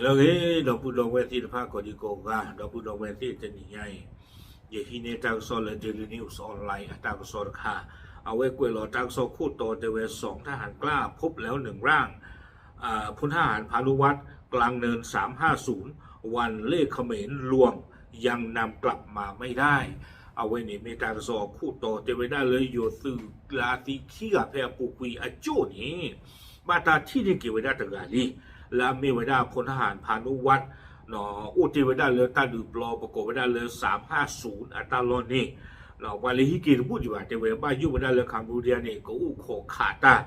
လၢအဂ့ၤ ဒီပုၢ်ဒီဝဲၢ်သ့ၣ်တဖၣ်ကိးဒံကိးဂၤ, ဒီပုၢ်ဒီဝဲၢ်သ့ၣ်တနံၤညါအံၤ, ယဟံးန့ၢ်တၢ်ကစီၣ်လၢ Daily News Online အတၢ်ကစီၣ်တခါ, အဝဲကွဲးလီၤတၢ်ကစီၣ်ခိၣ်တီတဲဝဲ สองทหารกล้าพบแล้วหนึ่งร่าง อ่า พลทหารพานุวัฒน์กลางเนินสามห้าศูนย์ วันเล่ห์เขมรลวง ยังนำกลับมาไม่ได้ အဝဲန့ၣ်မ့ၢ်တၢ်ကစီၣ်အခိၣ်တီတဲဝဲဒၣ်လၢယိၤသုးလၢအသံခံဂၤဖဲအပူၤကွံာ်အကၠိၣ်န့ၣ် ဘၣ်တၢ်ထံၣ်န့ၢ်က့ၤဝဲဒၣ်တဂၤလံ, လၢအမ့ၢ်ဝဲဒၣ် พลทหารพานุวัฒน์ အိၣ်တ့ၢ်ဝဲဒၣ်လၢတၢ်ဒုးပျီ ပကိးဝဲဒၣ်လၢ สามห้าศูนย์ အတၢ်လီၢ်န့ၣ် ပှၤလဲၤဟံးက့ၤတဘူၣ်ဒံးဘၣ် တဲဝဲ ဘၣ်ယိၣ်ဝဲဒၣ်လၢ Cambodia န့ၣ် ကအိၣ်ခိးခးတၢ်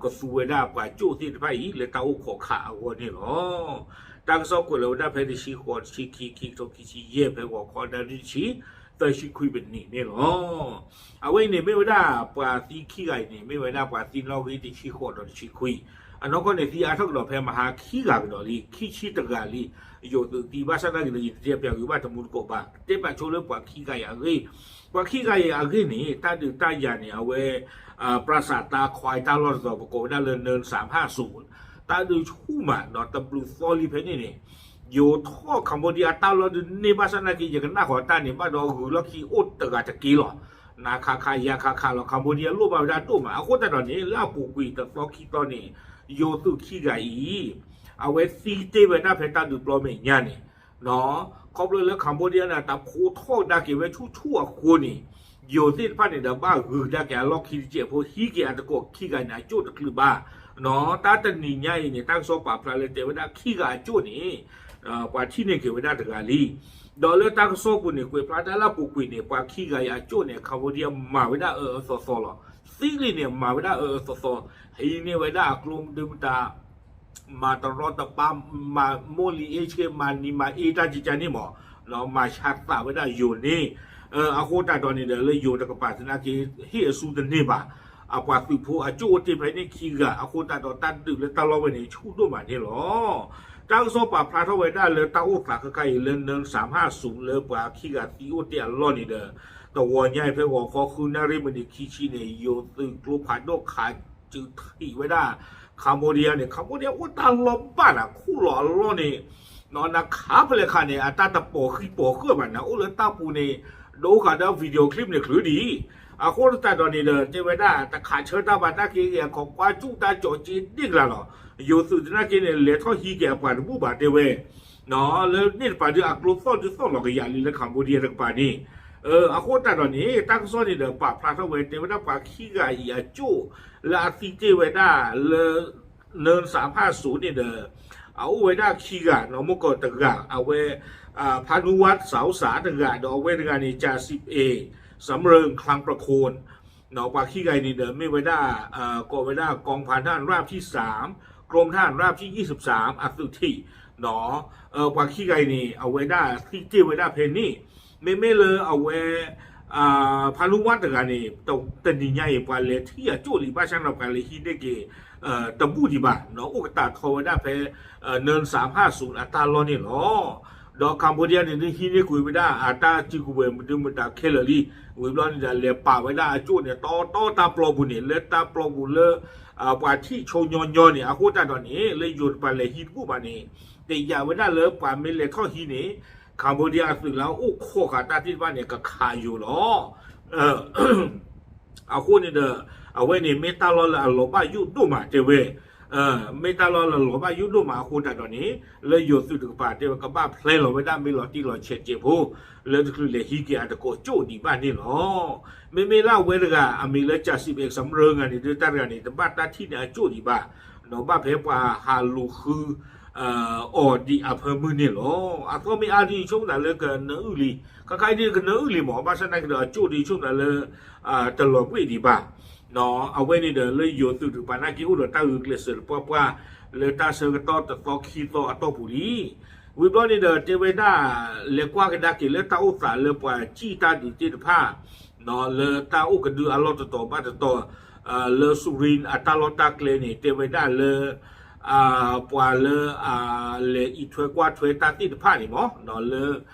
ကသူဝဲဒၣ်ပှၤကၠိၣ်သ့ၣ်တဖၣ်အံၤ လၢတၢ်အိၣ်ခိးခးအဂီၢ်န့ၣ်လီၤ. တၢ်ကစီၣ်ကွဲးလီၤဝဲဒၣ်ဖဲတဆံဃိး တဆံခံ ခံကထိခံဆံယဲၢ် ဖဲဂီၤခီဒၣ်ဒုတဆံ သၢဆံခွံမံးနံးန့ၣ်လီၤ. အဝဲအံၤန့ၣ်မ့ၢ်ဝဲဒၣ်ပှၤသံခံဂၤအံၤန့ၣ် မ့ၢ်ဝဲဒၣ်ပှၤသံနီၣ်ဂံၢ်တဆံဃိးဒီးတဆံခွံ, အနီၢ်ကီၢ်န့ၣ် သံအါထီၣ်ကဒီးဖဲမဟါခံဂၤကဒီးလံ ခံဆံတဂၤလံ, ယိၤသုးသံဘၣ်ဆၣ်သနာ်က့ဒီး ယတတဲပၠးဂ့ၤဘၣ်တမူတကိးဘၣ် တဲပာ်ဆိလၢပှၤခံဂၤအံၤအဂ့ၢ်, ပှၤခံဂၤအံၤအဂ့ၢ်န့ၣ် တၢ်ဒုးတၢ်ယၤန့ၣ် အဝဲ ပြၢ်စးတာခွဲတၢ်လီၢ်တတီၤ ပကိးဝဲဒၣ်လၢ နၢစၢမ်ဟၣ်စူၣ် တၢ်ဒုးဆူၣ်မးဒီးတဘျုးသီလံဖဲန့ၣ်န့ၣ်, ယိၤထီၣ် Cambodia အတၢ်လီၢ်ဒုးန့ၢ်ဘၣ်ဆၣ်သနာ်က့ ယကနၣ်ဃီၤတၢ်န့ၣ် ဘၣ်ဒီးဂုၤလီၢ်ခံအိၣ်တဂၤတက့ၢ်လီၤ. နၤခးခးယၤခးခးလီၤ Cambodia လိၣ်ဘၣ်ဝဲဒၣ်ဒိၣ်မး အဃိသတးဒီးန့ၣ် လၢအပူၤကွံာ်တသီခံသီန့ၣ် ယိၤသုးခံဂၤအံၤ အဝဲသံတ့ၢ်ဝဲဒၣ်ဖဲတၢ်ဒုးပျီမဲာ်ညါန့ၣ် ခီဖျိလၢ Cambodia န့ၣ် တၢ်ဖိထီၣ်ကဒါက့ၤဝဲဆူၣ်ဆူၣ်အဃိန့ၣ်, ယိၤသ့ၣ်တဖၣ်န့ၣ်ဒီး ဘၣ်ဂုၤကဒါက့ၤအလီၢ်ခံတစဲးဖိ ဟံးက့ၤအတကိးခံဂၤန့ၣ် အကၠိၣ်တချုးဘၣ်. တၢ်တနံၤညါအံၤန့ၣ် တၢ်ကစီၣ်ပာ်ဖျါလၢတဲဝဲဒၣ်ခံဂၤအကၠိၣ်န့ၣ် ပှၤထံၣ်န့ၢ်က့ၤဝဲဒၣ်တဂၤလံ. ဒီးလၢတၢ်ကစီၣ်ပူၤန့ၣ် ကွဲးဖျါတၢ်လၢအပူၤကွံာ်န့ၣ် ပှၤခံဂၤအံၤအကၠိၣ်န့ၣ် Cambodia မၤဝဲဒၣ်အၢအၢသီသီလီၤ. သံလံန့ၣ် မၤဝဲဒၣ်အၢအၢသီသီ, ဟံးန့ၢ်ဝဲဒၣ်အကျိမဒုမတၤ မၤတရီတပါ မၤမိၢ်လံၤအ့ဆ့ မၤနံၤမၤအ့တၢ်ကကန့ၣ်မး, မၤဆါသးဝဲဒၣ်ယိၤန့ၣ်, အဃိသတးဒီးန့ၣ်ဒီး လၢယိၤတကပၤသနာ်က့ ဟ့ၣ်အစုတန့ၢ်ဘၣ်, အပှၤသုးဖိအကၠိၣ်အိၣ်တ့ၢ်ဖဲန့ၣ်ခံဂၤ အဃိသတးဒီးတၢ်ဒုးလၢတၢ်လီၢ်ဝဲန့ၣ် ဆူၣ်ဒိၣ်မးန့ၣ်လီၤ. တၢ်ကစီၣ်ပာ်ဖျါထီၣ်ဝဲဒၣ်လၢတၢ်အိၣ်သးခဲခါအံၤလၢ နၢစၢမ်ဟၣ်စူၣ် လၢပှၤခံဂၤသံအိၣ်တ့ၢ်အလီၢ်န့ၣ်ဒီး တဝီညါအံၤဖဲဂီၤခီဃုနၣ်ရံၣ်မံးနံးခံဆံန့ၣ် ယိၤသုးကျိဖးဒိၣ်ခးစုးထံးဝဲဒၣ် Cambodia န့ၣ် Cambodia အိၣ်တၢ်လီၤဘၣ်နၤခူၣ်လီၤအလီၢ်န့ၣ်, နခးဖဲလဲၣ်ခးန့ၣ် အတၢ်တပိာ်ဃံပိာ်ဃၢၣ်ဘၣ်နၤ အိၣ်လၢတၢ်ပူၤန့ၣ် ဒီးအိၣ်ဃာ်ဒီး video clip န့ၣ်ချုးဒံး, အဃိသတးဒီးန့ၣ်ဒီး တဲဝဲဒၣ် တခးဆၢတၢ်ဘၣ်တၢ်က့ဂ့ၤ ခိးကွၢ်စူၣ်တၢ်ကၠီၤက့ဒ့ၣ်ကလၤလီၤ. ယိၤသုးသနာ်က့န့ၣ် လဲၤထီၣ်ဟံးက့ၤအပှၤတဘူၣ်ဘၣ်တဲဝဲ လၢန့ၣ်တပၤဒုးအကျိသီၣ်ဒုးသီၣ်လီၤကယၤလံလၢ Cambodia တကပၤန့ၣ်, အဃိသတးဒီးန့ၣ် တၢ်ကစီၣ်န့ၣ်ဒီးပာ်ဖျါထီၣ်ဝဲ တဲဝဲဒၣ်ပှၤခံဂၤအံၤအကၠိၣ် လၢအသံတ့ၢ်ဝဲဒၣ်လၢ နၢစၢမ်ဟၣ်စူၣ်န့ၣ်ဒီး အအိၣ်ဝဲဒၣ်ခံဂၤ နီၢ်မူကီးတဂၤ အဝဲ ဖါနူဝါစၢ်အိၣ်စၢ်တဂၤ ဒီးအဝဲတဂၤန့ၣ် ကၠၤစံးပအ့ၣ် စၢမ်ရၢၣ် ချၣ်ပြခိၣ် ပှၤခံဂၤအံၤန့ၣ်ဒီး မ့ၢ်ဝဲဒၣ် ကိးဝဲဒၣ် กองพันทหารราบที่สาม กรมทหารราบที่ยี่สิบสาม အသုးထံး, ပှၤခံဂၤအံၤန့ၣ် အဝဲဒၣ်သံတ့ၢ်ဝဲဒၣ်ဖဲန့ၣ်, မ့မ့ၢ်လၢအဝဲ ဖါနူဝါတဂၤန့ၣ် တနံၤညါအံၤ ပှၤလဲၤထံၣ်အကၠိၣ်လံ ဘၣ်ဆၣ်ဒီးပှၤလဲၤဟံးန့ၢ်က့ၤ တဘူၣ်ဒံးဘၣ်, အိၣ်ကတၢၢ်ထီဝဲဒၣ်ဖဲ နၢစၢမ်ဟၣ်စူၣ်အတၢ်လီၢ်န့ၣ်လီၤ. ဒီး Cambodia န့ၣ် ဒုးဟံးန့ၢ်ကွံာ်ဝဲဒၣ်အတၢ်စုကဝဲၤမနုၤမတၤခဲလၢာ်လံ, ဝံၤဘျီန့ၣ်ဒီး လဲၤပာ်ဝဲဒၣ်အကၠိၣ်န့ၣ် တီတီတၢ်ပျီပူၤန့ၣ် လၢတၢ်ပျီပူၤလၢ ပှၤထံၣ်ဆိညီညီန့ၣ် အဃိသတးဒီးန့ၣ် လၢယိၤတပၤလဲၤဟံးတဘူၣ်ဘၣ်န့ၣ် တယာ်ဝဲဒၣ်လၢပှၤမ့ၢ်လဲၤထီၣ်ဟံးန့ၣ် Cambodia အသုးလၢအအိၣ်ခိးဃာ်တၢ်သ့ၣ်တဖၣ်န့ၣ် ကခးယိၤလီၤ. အဃိန့ၣ်ဒီး အဝဲန့ၣ်မ့ၢ်တၢ်လီၢ်လၢအလီၤဘၣ်ယိၣ်ဒိၣ်မးတဲဝဲ, မ့ၢ်တၢ်လီၢ်လၢအလီၤဘၣ်ယိၣ်ဒိၣ်မးအဃိသတးဒီးန့ၣ် လၢယိၤသုးတကပၤတဲဝဲကဘၣ်ဖျဲလီၤဝဲဒၣ်မ့ၢ်လီၤတံၢ်လီၤဆဲးစဲးဖိ လၢတချုးလဲၤဟံးက့ၤအတကိးကၠိၣ်ဒံးဘၣ်န့ၣ်လီၤ. မ့မ့ၢ်လၢအဝဲတဂၤ အမံၤလၢ ကၠၤစံးပအ့ၣ် စၢမ်ရၢၣ် ဂၤန့ၣ် ဒုးတၢ်တဂၤန့ၣ် တဘၣ်တၢ်ထံၣ်န့ၢ်အကၠိၣ်ဒံးဘၣ်, ဒီးဘၣ်ဖဲပှၤဟးလူၤဃု အီၤဒံးအဖၢမုၢ်န့ၣ်လီၤ. အသီမ့ၢ်အါဒံးဆိကမိၣ်သးလၢကနၢအုၣ်လံ, ခါခါအံၤဒ်ကနၢအုၣ်လံမး ဘၣ်ဆၣ်သနာ်က့ဒီးအကၠိၣ်ဒ်ဆိကမိၣ်သးလၢ တလီၤဘှံးဒံးဘၣ်. အဝဲန့ၣ်ဒီးလၢယိၤသုးတကပၤသနာ်က့အိၣ်ဒီးတၢ်ဂုာ်ကျဲးစၢးတပှၢ်ပှၢ် လၢတၢ်ဆၢကတီၢ်တသီခံသီအတီၢ်ပူၤလံ. ဝံၤဘျီန့ၣ်ဒီးတဲဝဲဒၣ် လဲၤကွၢ်ကဒါက့ၤလၢတၢ်အိၣ်သးလၢပှၤစံၣ်တၢ်ဒုးသ့ၣ်တဖၣ် လၢတၢ်အိၣ်ကဒုအလီၢ်တတီၤဘၣ်တတီၤ လၢစူရံအတၢ်လီၢ်တၢ်ကျဲန့ၣ် တဲဝဲဒၣ်လၢ ပှၤလၢ လဲၤအံးထွဲကွၢ်ထွဲတၢ်သ့ၣ်တဖၣ်န့ၣ်မး လၢ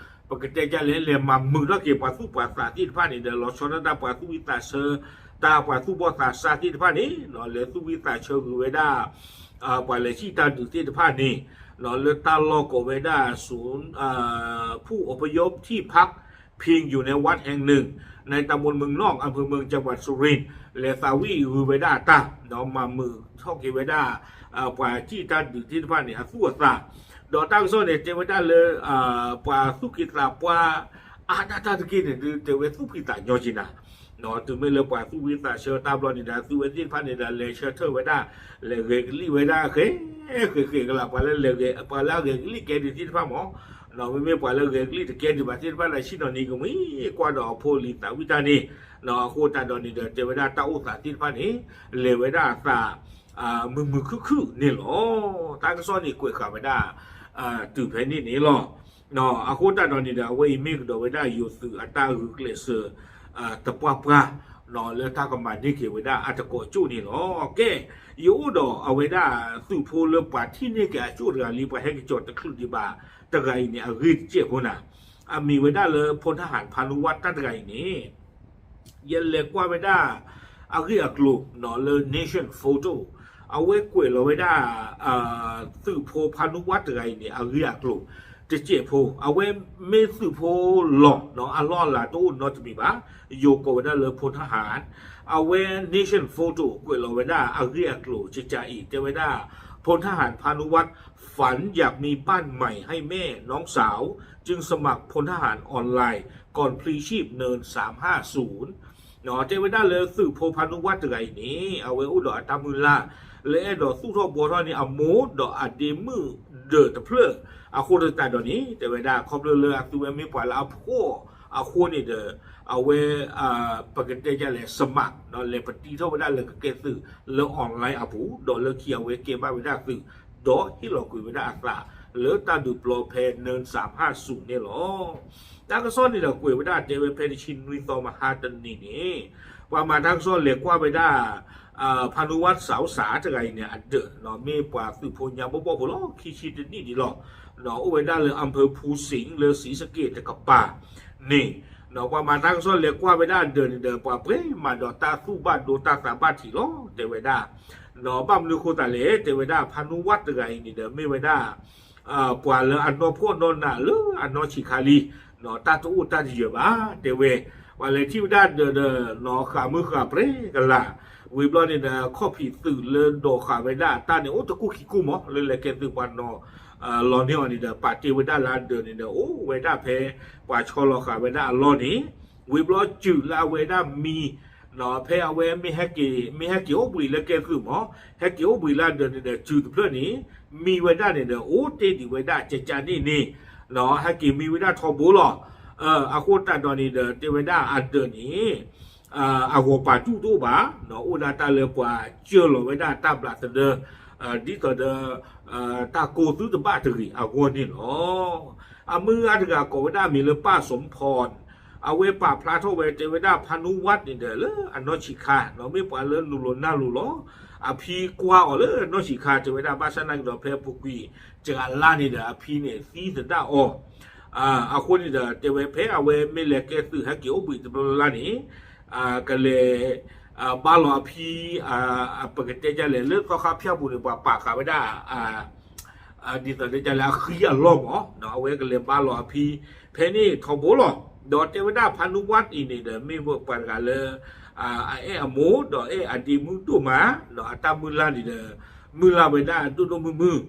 ပကတဲဒ်လဲၣ် လဲၤမၤမုာ်ထီၣ်က့ၤပှၤသူၣ်ပှၤသးသ့ၣ်တဖၣ်န့ၣ်ဒီး လီၤဆီဒၣ်တၢ်ပှၤသူၣ်ဝံၣ်သးဆၢ တၢ်ပှၤသူၣ်ဘီၣ်သးစၢ်သ့ၣ်တဖၣ်န့ၣ် လဲၤသူၣ်ဝံသးဆၢဂုာ်ဝဲဒၣ် ပှၤလဲၤစံၣ်တၢ်ဒုးသ့ၣ်တဖၣ်န့ၣ် လၢတၢ်လီၢ်ကိးဝဲဒၣ် ศูนย์ผู้อพยพที่พักพิงอยู่ในวัดแห่งหนึ่งในตำบลเมืองนอกอำเภอเมืองจังหวัดสุรินทร์ လဲၤသးဝံၣ်ဂုာ်ဝဲဒၣ်အတၢ် ဒီးမၤမုာ်ထီၣ်က့ၤဝဲဒၣ် ပှၤစံၣ်တၢ်ဒုးသ့ၣ်တဖၣ်န့ၣ် အသူၣ်အသး ဒီးတၢ်ကစီၣ်န့ၣ် တဲဝဲဒၣ်လၢ ပှၤသူၣ်က့သးပှၢ် အါဒၣ်တၢ်တက့ၢ်န့ၣ် ဒုးတဲဝဲသူၣ်ဖှံသးညီက့ၤနၤ တုၤမ့ၢ်လၢပှၤသူၣ်ဝံသးဆၢတၢ်ဘျီန့ၣ်ဒီး သုဝဲသ့ၣ်တဖၣ်န့ၣ်ဒီး လဲၤဆၢထၢၣ်ဝဲဒၣ် လဲၤဂဲၤကလံၣ်ဝဲဒၣ်ဃဲ ဃဲဃဲကလး ပှၤလၢလဲၤဂဲၤ ပှၤလၢအဂဲၤကလံၣ်ကဲဒုးသ့ၣ်တဖၣ်မး မ့မ့ၢ်ပှၤလၢဂဲၤကလံၣ်တကဲဒုးဘၣ်သ့ၣ်တဖၣ်ဒီး ဆ့ၣ်နီၤနံၤကမှံ ကွၢ်ဒီးအဖိလံၤသးဝံၣ်တၢ်န့ၣ် အဃိသတးဒီးန့ၣ်ဒီး တဲဝဲဒၣ်တၢ်အိၣ်သးသ့ၣ်တဖၣ်န့ၣ် လဲၤဝဲဒၣ်အသး မုာ်မုာ်ခုၣ်ခုၣ်န့ၣ်လီၤ. တၢ်ကစီၣ်န့ၣ်ကွဲးဃာ်ဝဲဒၣ် တုၤဖဲန့ၣ်န့ၣ်လီၤ. အဃိသတးဒီးန့ၣ်ဒီး အဝဲအံၤမ့ၢ်ကဒီးဝဲဒၣ်ယိၤသုးအတၢ်ဂုာ်ကျဲးစၢး တပှၢ်ပှၢ် လၢတၢ်ကမၤန့ၢ်က့ၤဝဲဒၣ်အတကိးကၠိၣ်န့ၣ်လီၤ. ကဲ ယအိၣ်ဒီးအဝဲဒၣ်သုးဖိလၢပှၤထံၣ်န့ၢ်က့ၤအကၠိၣ်တဂၤလံ ပှၤဟဲက့ၤကၠီၤတချုးဒံးဘၣ်တဂၤအံၤန့ၣ် အဂ့ၢ်တစဲးဖိနၤ အမံၤဝဲဒၣ်လၢ ဖိထၣ်ဟၣ်ဖါနူဝါတၢ်တဂၤအံၤန့ၣ် ယလဲၤကွၢ်ဝဲဒၣ် အဂ့ၢ်အကျိၤလၢ Nation Photo အဝဲကွဲးလီၤဝဲဒၣ် သုးဖိဖါနူဝါတဂၤအံၤန့ၣ် အဂ့ၢ်အကျိၤ တစဲးဖိ အဝဲမ့ၢ်သုးဖိလီၤ အလီၢ်အလၤတအိၣ်နီတမံၤဘၣ် ယိၤကိးဝဲဒၣ်လၢဖိထၣ်ဟၣ် အဝဲ Nation Photo ကွဲးလီၤဝဲဒၣ်အဂ့ၢ်အကျိၤ ကကးအံၤ တဲဝဲဒၣ် พลทหารพานุวัฒน์ ฝันอยากมีบ้านใหม่ให้แม่น้องสาวจึงสมัครพลทหารออนไลน์ก่อนพลีชีพเนินสามห้าศูนย์ တဲဝဲဒၣ်လၢသုးဖိဖါနူဝါတဂၤအံၤန့ၣ် အဝဲအိၣ်ဒီးအတၢ်မုၢ်လၢ် လၢအဲၣ်ဒိးသူၣ်ထီၣ်ဘှီထီၣ်န့ၢ်အမိၢ်ဒီးအဒ့မုၣ်ဒၢးတဖျၢၣ် အဃိသတးဒီးန့ၣ် တဲဝဲဒၣ်ခီဖျိလၢအသုဝဲမ့ၢ်ပှၤလၢအဖှီၣ်အဃိန့ၣ်ဒီး အဝဲ ပကတဲဒ်လဲၣ် စမး လဲၤပတံထီၣ်ဝဲဒၣ်လၢကကဲသုးလၢ online အပူၤ ဒီးလၢခံအဝဲကဲဘၣ်ဝဲဒၣ်သုး ဒီးဟ့ၣ်လီၤကွံာ်ဝဲဒၣ်အသးလၢတၢ်ဒုးပျီဖဲ နၢစၢဖၣ်စူၤ န့ၣ်လီၤ. တၢ်ကစီၣ်န့ၣ်ဒီးကွဲးဝဲဒၣ်တဲဝဲဖဲတဆံနွံသီမဟါတနံၤန့ၣ် ပှၤမၤတၢ်ကစီၣ်လဲၤကွၢ်ဝဲဒၣ် ဖါနူဝါစၢ်အိၣ်စၢ်တဂၤအံၤန့ၣ် အဒၢး မ့ၢ်ပှၤသုးဖိညါဘီၣ်ဘီၣ်ဖိလီၤ ခံဆံတနံၣ်ဒံးလီၤ. အိၣ်ဝဲဒၣ်လၢ อำเภอภูสิงห์ လၢศรีสะเกษ တကပၤန့ၣ် ပှၤမၤတၢ်ကစီၣ်လဲၤကွၢ်ဝဲဒၣ်အဒၢးန့ၣ်ဒီး ပှၤပှဲၤမးဒီးတၢ်သူၣ်ဘၣ်ဒိတၢ်သးဘၣ်ထံးလီၤ တဲဝဲဒၣ် ဘၣ်မနုၤဃိသးလဲၣ် တဲဝဲဒၣ် ဖါနူဝါတဂၤအံၤန့ၣ်ဒီး မ့ၢ်ဝဲဒၣ် ပှၤလၢအနီၢ်ဖှီၣ်နီၢ်နးလၢအနီၢ်ဆံးခါလံ တၢ်တအိၣ်တၢ်တယၢၤဘၣ် တဲဝဲ ပှၤလဲၤထံၣ်ဝဲဒၣ်ဒီး ဃးမုၢ်ဃးပြဲၤကလာ် ဝံၤဘျီန့ၣ်ဒီး ခီၣ်ဖံးသုးလၢဒိးဃာ်ဝဲဒၣ်အတၢ်န့ၣ် အိၣ်တကူၣ်ခံကူၣ်မး လၢလဲၤကဲသုးပှၤနီၤ လီၤန့ၢ်အီၤန့ၣ်ဒီး ပာ်တ့ၢ်ဝဲဒၣ်လၢအဒၢးန့ၣ်ဒီး အိၣ်ဝဲဒၣ်ဖဲ ပှၤဆီလီၤဃာ်ဝဲဒၣ်အလီၢ်န့ၣ် ဝံၤဘျီစူၤလၢအဝဲဒၣ်မံ ဖဲအဝဲမ့ၢ်ဟဲက့ၤ မ့ၢ်ဟဲက့ၤအိၣ်ဘှံးလၢကဲသုးမး ဟဲက့ၤအိၣ်ဘှံးလၢအဒၢးန့ၣ်ဒီး စူၤတဖျၢၣ်န့ၣ် မံဝဲဒၣ်န့ၣ်ဒီး အိၣ်တ့ၢ်ဒံးဝဲဒၣ်ကကန့ၣ်န့ၣ် ဟဲက့ၤမံဝဲဒၣ်ထီဘိလီၤ. အဃိသတးဒီးန့ၣ်ဒီး တဲဝဲဒၣ်အဒၢးန့ၣ် အဂီၤပာ်တူၢ်တအိၣ်ဘၣ် အိၣ်ဒၣ်တၢ်လၢပှၤစၢလီၤဝဲဒၣ်တၢ်ဘျးသဒၢ ဒ်သိးဒီး တၢ်ကိၢ်သုတဘၣ်တဂ့ၤအဂီၢ်န့ၣ်လီၤ. အမုၢ်ဂၤတဂၤကိးဝဲဒၣ်အမံၤလၢ ပၢ်စီၤမုၣ်ဖီ အဝဲပာ်ဖျါထီၣ်ဝဲတဲဝဲဒၣ်ဖါနူဝါန့ၣ်ဒီး လၢအနီၢ်ဆံးခါ မ့ၢ်ပှၤလၢနုာ်လီၤနၢ်လိၤလီၤ. အဖံကွၢ်အီၤလၢနီၢ်ဆံးခါ တဲဝဲဒၣ် ဘၣ်ဆၣ်နာ်က့ဒီး ဖဲအပူၤကွံာ်စှၤလါန့ၣ်ဒီး အဖံန့ၣ်သံသဒၣ်အီၤ အဃိန့ၣ်ဒီး တဲဝဲဖဲအဝဲမ့ၢ်လဲၤကဲသုးဟဲက့ၤအိၣ်ဘှံးတဘျီလၢ်လၢ်န့ၣ် ကလဲၤ ဘါလီၤအဖံ ပကတဲဒ်လဲၣ် လၢသီခါဖၠၣ်ပူၤန့ၣ် ပှၤပာ်ဃာ်ဝဲဒၣ် ဒ်သိးဒ်လဲၣ် အဃံအလီၢ်မး အဝဲကလဲၤဘါလီၤအဖံ ဖဲန့ၣ်ထီဘိလီၤ. ဒီးတဲဝဲဒၣ်ဖါနူဝါအံၤန့ၣ်ဒီး မ့ၢ်ပှၤတဂၤလၢ အအဲၣ်အမိၢ် ဒီးအဲၣ်အဒ့မုၣ်ဒိၣ်မး အတၢ်မုၢ်လၢ်န့ၣ်ဒီး မုၢ်လၢ်ဝဲဒၣ်ဒိၣ်ဒိၣ်မုၢ်မုၢ်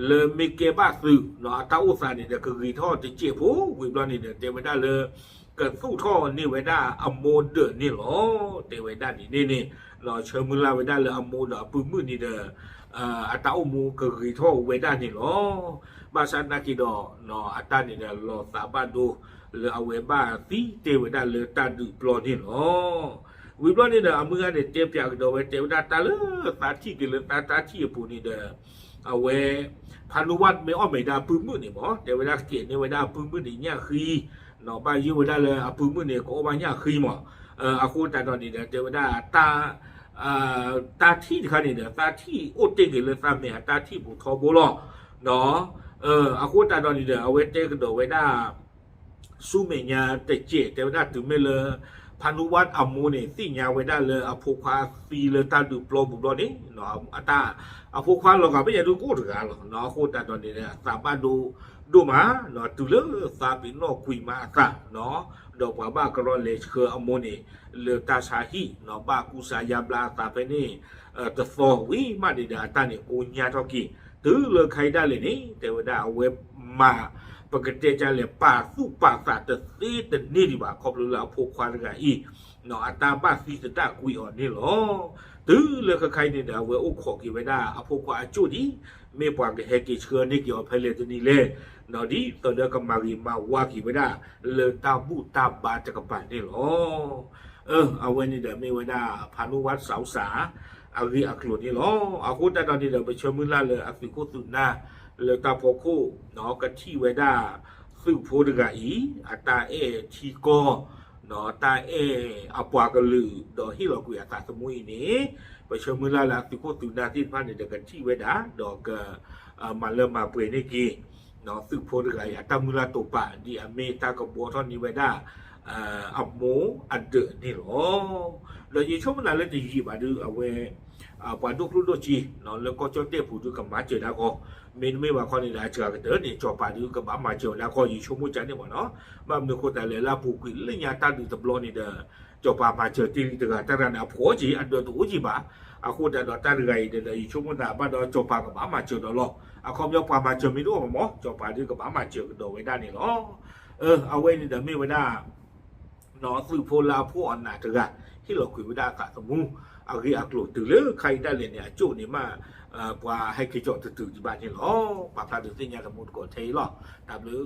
လၢမ့ၢ်ကဲဘၣ်သုး အတၢ်အိၣ်သးန့ၣ်ဒီး ကဂ့ၤထီၣ်တစဲးဖိ ဝံၤဘျီန့ၣ်ဒီး တဲဝဲဒၣ်လၢ ကသူၣ်ထီၣ်န့ၢ်ဝဲဒၣ်အမိၢ်ဒၢးန့ၣ်လီၤ. တဲဝဲဒၣ်ဒ်န့ၣ်န့ၣ် ဆၢမုၢ်လၢ်ဝဲဒၣ်လၢအမိၢ်ဒီးအပုၢ်မုၣ်န့ၣ်ဒီး အတၢ်အိၣ်မူကဂ့ၤထီၣ်ဝဲဒၣ်န့ၣ်လီၤ. ဘၣ်ဆၣ်နာ်က့ဒီး အတၢ်န့ၣ်ဒီးလီၤသးဘၣ်ဒိ လၢအဝဲဘၣ်သံတ့ၢ်ဝဲဒၣ်လၢတၢ်ဒုးပျီန့ၣ်လီၤ. ဝံၤဘျီန့ၣ်ဒီး အမုၢ်ဂၤန့ၣ်တဲပၠးကဒီးဝဲ တဲဝဲဒၣ်တၢ်လၢသးထံၣ်က့ၤလၢသးတၢ်ထံၣ်အပူၤန့ၣ်ဒီး အဝဲ ဖါနူဝါမ့ၢ်အီၣ်မဲာ်ဒၣ်အပုၢ်မုၣ်န့ၣ်မး တဲဝဲဒၣ်ကဲန့ၢ်ဝဲဒၣ်အပုၢ်မုၣ်န့ၣ်ညၣ်ဃံ ဘၣ်ယိၣ်ဝဲဒၣ်လၢအပုၢ်မုၣ်န့ၣ် ကအိၣ်ဘၣ်ညၣ်ဃံမး အဃိသတးဒီးန့ၣ်ဒီး တဲဝဲဒၣ် တၢ်ထံၣ်တခါန့ၣ်ဒီး သးထံၣ်အိၣ်တ့ၢ်က့ၤလၢသးမဲာ်အတၢ်ထံၣ်ပူၤထီဘိလီၤ. အဃိသတးဒီးန့ၣ်ဒီး အဝဲတဲကဒီးဝဲဒၣ် ဆူမဲာ်ညါတစဲး တဲဝဲဒၣ်တုၤမ့ၢ်လၢ ဖ ဖးနူဝါအမိၢ်န့ၣ် သ့ၣ်ညါဝဲဒၣ်လၢအဖိခွါသံလၢတၢ်ဒုးပျီပူၤဘျီန့ၣ် အတၢ် အဖိခွါလီၤဂာ်ဘၣ်ညါဒုးကအိၣ်တဂၤလီၤ. အဃိသတးဒီးန့ၣ် အသးဘၣ်ဒိဒိၣ်မး တုၤလၢသးပ့ၤနီၣ်ကွံာ်မးအသး ဒီးပှၤဘၣ်ကရီလဲၤဆှၢအမိၢ်န့ၣ် လၢတၢ်ဆါဟံၣ် ဘၣ်ကူစါယါဘျါအသးဖဲန့ၣ် တသီဝံၤမးန့ၣ်ဒီး အတၢ်န့ၣ်ကိညါထီၣ်က့ၤ တုၤလၢခဲအံၤဒၣ်လဲာ်န့ၣ် တဲဝဲဒၣ်အဝဲမၤ ပကတဲကလဲၣ် ပာ်သူၣ်ပာ်သးတသ့တန့ၢ်ဒံးဘၣ် ခီဖျိလၢအဖိခွါတဂၤအံၤ အတၢ်ဘၣ်သံသဒၣ်ကွံာ်အီၤန့ၣ်လီၤ. တုၤလၢခဲခါအံၤန့ၣ်ဒီး အဝဲအိၣ်ခိးက့ၤဝဲဒၣ်အဖိခွါအကၠိၣ်ဒံး မ့ၢ်ပှၤကဟဲက့ၤဆှၢန့ၢ်က့ၤအီၤဖဲလဲၣ်တနံၤလဲၣ် ဒ်သိးဒီးကမၤဂ့ၤမၤဝါက့ၤဝဲဒၣ် လၢတၢ်ဘူၣ်တၢ်ဘါတကပၤန့ၣ်လီၤ. အဝဲန့ၣ်ဒီးမ့ၢ်ဝဲဒၣ် ဖးနူဝါစးအူစး အဂ့ၢ်အကျိၤန့ၣ်လီၤ. အဃိသတးဒီးန့ၣ်ဒီး ပဆၢမုၢ်လၢ်လၢအသုးခိၣ်သုးနၢ် လၢတၢ်ဖီခိၣ် ကထံၣ်ဝဲဒၣ် သုးဖိတဂၤအံၤ အတၢ်အဲၣ်ထံကီၢ် တၢ်အဲၣ်အပှၤကလုာ် ဒီးဟ့ၣ်လီၤကွံာ်အသးသမူအံၤန့ၣ် ပဆၢမုၢ်လၢ်လၢအသုးခိၣ်သုးနၢ်သ့ၣ်တဖၣ်န့ၣ်ဒီးကထံၣ်ဝဲဒၣ် ဒီးက မၤလၢမၤပှဲၤန့ၢ်က့ၤ သုးဖိတဂၤအံၤ အတၢ်မုၢ်လၢ်တိာ်ပာ် ဒ်အမ့ၢ်တၢ်ကဘှီထီၣ်န့ၢ်ဝဲဒၣ် အမိၢ်အဒၢးန့ၣ်လီၤ. ဒီးယဆိကမိၣ်သးလၢတယံာ်ဘၣ်ဒုး အဝဲ ပှၤဒိၣ်ကျိၣ်ဒိၣ်စ့ လၢကီၢ်ကၠီၣ်တဲၣ်ပူၤဒုးကမၤစၢၤဒၣ်ကီၢ်, မ့တမ့ၢ်ဘၣ်ခီန့ၣ်ဒီး အစှၤကတၢၢ်န့ၣ် စီၤပၤဒုးကဘၣ်မၤစၢၤဝဲဒၣ်ကီၢ် ယဆိကမိၣ်ကန့ၣ်မ့ၢ်နီၤ. ဘၣ်မနုၤအဃိသတးလဲၣ် လၢအပူၤကွံာ်လၢညါတၢ်ဒုးတဘျီန့ၣ်ဒီး စီၤပၤမၤစၢၤတ့ၢ်လံတဂၤ တၢ်တဂၤန့ၣ် အဖိအီၣ်က့ၤ အဒၢးတအိၣ်က့ၤဘၣ်. အဃိသတးဒီးတၢ်တဂၤအံၤဒီး ယဆိကမိၣ်သးဘၣ်ဒီးစီၤပၤကဘၣ်မၤစၢၤဒီးလီၤ. အခီပညီပှၤမၤစၢၤမ့ၢ်တအိၣ်ဘၣ်မ့ၢ် စီၤပၤဒုးကဘၣ်မၤစၢၤကဒီးဝဲဒၣ်န့ၣ်လီၤ. အဝဲန့ၣ်ဒီးမ့ၢ်ဝဲဒၣ် သုးဖိလၢအဖှီၣ်အနးတဂၤ ဟ့ၣ်လီၤကွံာ်ဝဲဒၣ်အသးသမူ အဂ့ၢ်အကျိၤတုၤလၢခဲအံၤဒၣ်လဲာ်န့ၣ် အကၠိၣ်န့ၣ်မး ပှၤဟဲက့ၤကီၤတတုၤဒံးဘၣ်န့ၣ်လီၤ. ပာ်ဖျါဒုးသ့ၣ်ညါသမူသကိးထဲအံၤလီၤ. တၢ်ဘျုး